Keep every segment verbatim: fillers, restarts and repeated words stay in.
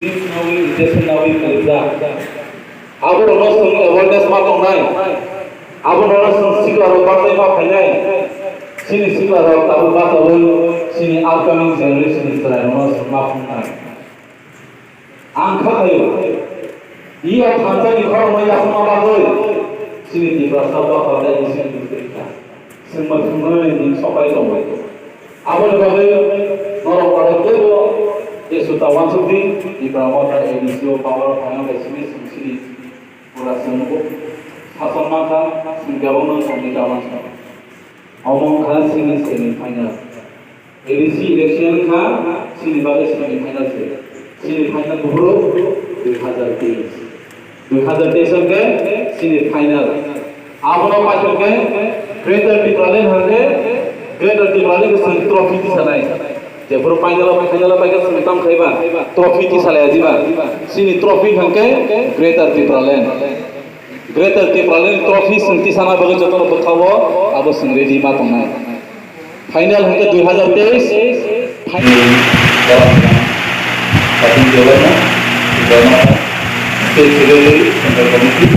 Nawi, Jason Nawi, Kalibja. Abo rokno chwng awareness ma tongnai. Abo rokno chwng sikla rok bartai ma phainai. Chini sikla rok tabuk bachawi chini upcoming generation ni chwrai rokno chwng ma phungnai. Ang kha khayo. Iya thansa ni khoroknwi yakungma bagwi chini Tiprasa bapha tei chini Tiprasa. Chwngma thwngwi ning sopai tongo. Aboni bagwi norok oro kebo Jesu ta uansuk di, Tipra Motha A D C o power phaina bai simi chwng chini pura chwng nugo. Sason mankha, chwng kebo no chwngni ta uansuk. Omo wngkha chini semi final. A D C election wngkha chini bagwi semi final se. Semi final buphuru dui hazar teis. Dui hazar teis hwnkhe semi final. Abono paithak khe Greater Tipraland hwnkhe Greater Tipraland khe chwng trophy tisanai. Jephuru final o, final o paikhe chwng tamo khaiba trophy tisalaya diba. Chini trophy hwnkhe Greater Tipraland. Greater Tipraland trophy chwng tisana bagwi jotono bwkhao abo chwng ready ma tongnai. Final hwnkhe dui hazar teis. Final. State Secretary, Central Committee,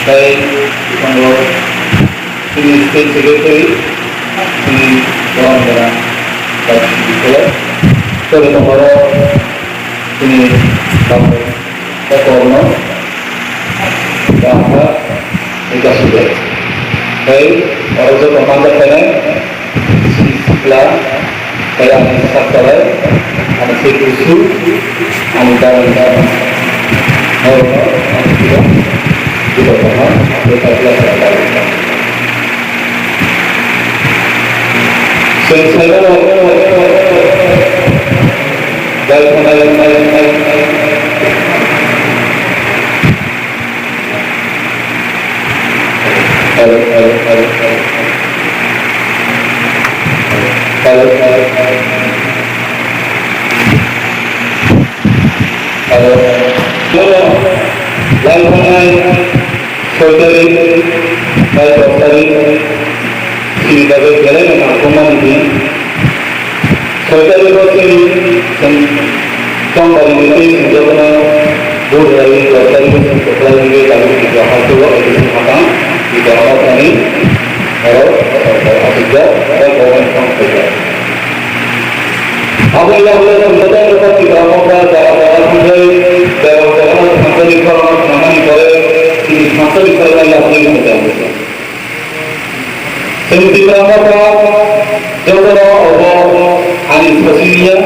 tei bikango chini State Secretary, chini borok jora, Dr. Sibiswar, tei bikango chini Dr. Kotorno, Dr. Vikas Sibiswar. Tei oro joto manjak khainai, Sikla, kaya ni saksalai, ani se kusu, ani dalam dalam. Norokno, ani sida, sida sama, sida sakla, sida dalam. Sen saya, dai panai, panai, panai. Hello, hello, hello, hello. Hello, hello, hello. Hello. Hello. Lai phanai, soi tarik, lai dos tarik, sini bagwi belai no nangkukmani din. Soi tarik o chini, chwng tongmani ni twi chwng jotono vote rwlai, dos tarik o chwng kwplai wngwi tabuk Tripura haste o A D C phatang Tripura haste ni oro sorkar aswkjak tei government form khaijak. Aboni yagulo chwng joto wngkha Tripura motha jaga jaga thangwi bebak jaga thansani khorang thangnani pore chini thansani khorang yagulo wngkha. Chwng Tipra Motha jotono obo ani sosiniya,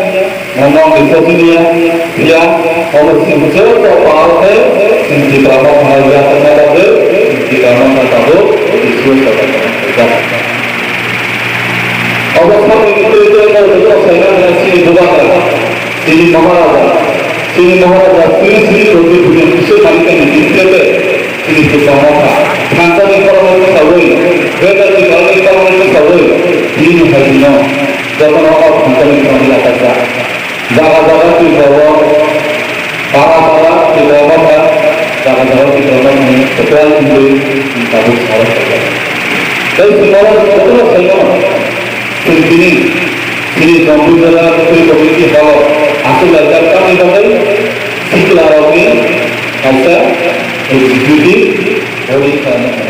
mono ni sosiniya, phiya obo chwng joto pal khe chwng Tipra Motha no yakharna bagwi chwng Tipra Motha tabuk Iswar saka. Obo samung ni twi twi no joto saina hwnwi chini Bubagra, chini Maharaja, chini Maharaja Sri Sri Prodip Bhumibhushan Manikya ni bikrete. Chini Tipra Motha, thansani khoroknwi bwsaui, Greater Tipraland ni khoroknwi bwsaui, nini hai dino, jotono o thansani khoroknwi yakarjak. Jaga jaga Tipra o, para para Tipra Motha, jaga jaga Tipra Motha ni kwplai wngwi tabuk sarok khaijak. Tei Tipra jotono saimano, chwng tini, chini Jampui jora Twi Community Hall o aswk laijak tamni bagwi sikla rokni kaisa executive body khlainai.